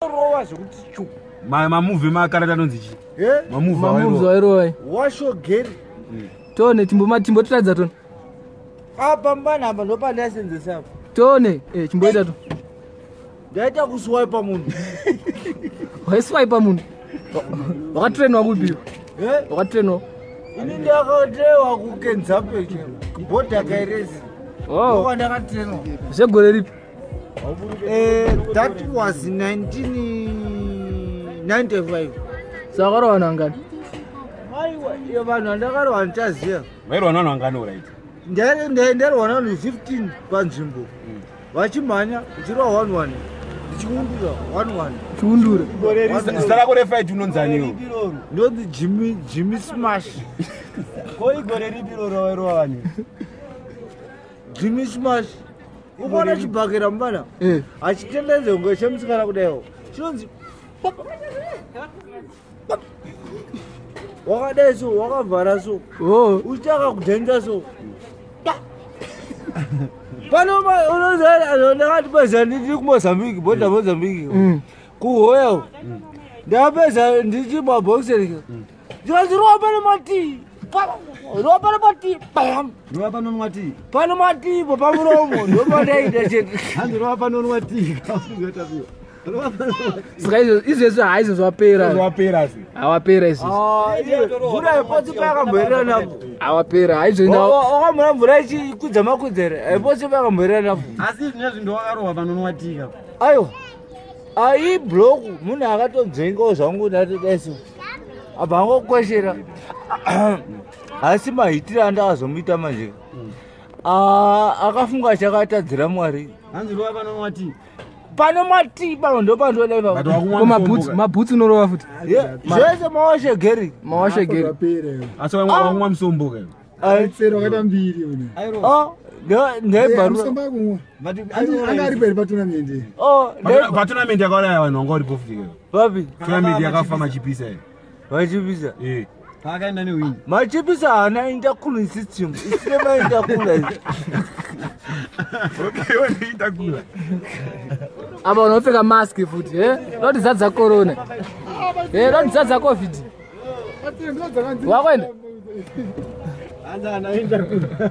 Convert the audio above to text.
Rova zvekuti chu. Mamuvi makarata anonzi chii? Mamuvi wairova. Washogeri. Tone timbotiratidza tone. Apa mbana apa ndopandaisenzesa apa. Tone, chimboita to. Ndaita kuswipa munhu. Waiswipa munhu. Wakatrainwa kupi? Wakatrainwa. Ini ndakatrainwa kuKenzape border Kairezi. Oh. Ndakatrainwa. Zvegore ripi? That was 1995. Saka wakarwa vanhu vangani? Aiwa, iyo vanhu vandakarwa handichaziva. Vairwa navanhu vangani alright? Ndairwa navanhu 15 panzvimbo. Vachimhanya, ndichirwa 1-1. Ndichiundura 1-1. Chiundura. Zita rako refight unonzani iwe? Ndonzi Jimmy Smash. Ko igore ripi roro wairwa vanhu? Jimmy Smash. Ukaona chibhakera mubana achitenderedza kunge chemusikana kudaiwo chinonzi wakadai so, wakavhara so, uchitanga kudhenza so. Pano ndakati peza ndiri kuMozambique, bhodha Mozambique kuhoya, ndapeza ndichimabhokiseri ndikati rova pano matii, rova pano matii, rova pano matii, pano matii pamuromo ndopandaita chete. Hanzi rova pano matii. Saka izvezvi haizvo wapera. Wapera se. Awapera izvezvi. Mvura haipotsi payakamboerera napo. Awapera haizvo. Wakamboona mvura ichikwidza makwidza here? Haipotsi payakamboerera napo. Asi zvinezvi ndowakarohwa pano matii. Aiwa. Ai block munhu akatonzvengawo zvangu ndatodai so. Abva angokweshera. Asi mahitiro andakazomuita manje. Akafunga chakatadzira Mwari. Hanzi rova pano matii. Pano matii pano ndopandodai papo. Mabhutsu unorova futi. Zvese mawashe geri. Mawashe geri. Asi wamwa musombo ka? Aitsera wakaita mbiri une. Ndaibharura. Anga ari pari patournament. Patournament yakauraya vanhu vanga uripo futi. Papi? Tournament yakafa Machipisa. Machipisa. Paakaenda newin. Machipisa haana intercooling system. Isine maintercooler. Okay, wane intercooler. Apa unopfeka mask futi, eh? Loti zadza corona. Loti zadza COVID. Wakwenda? Hanzi ana intercooler.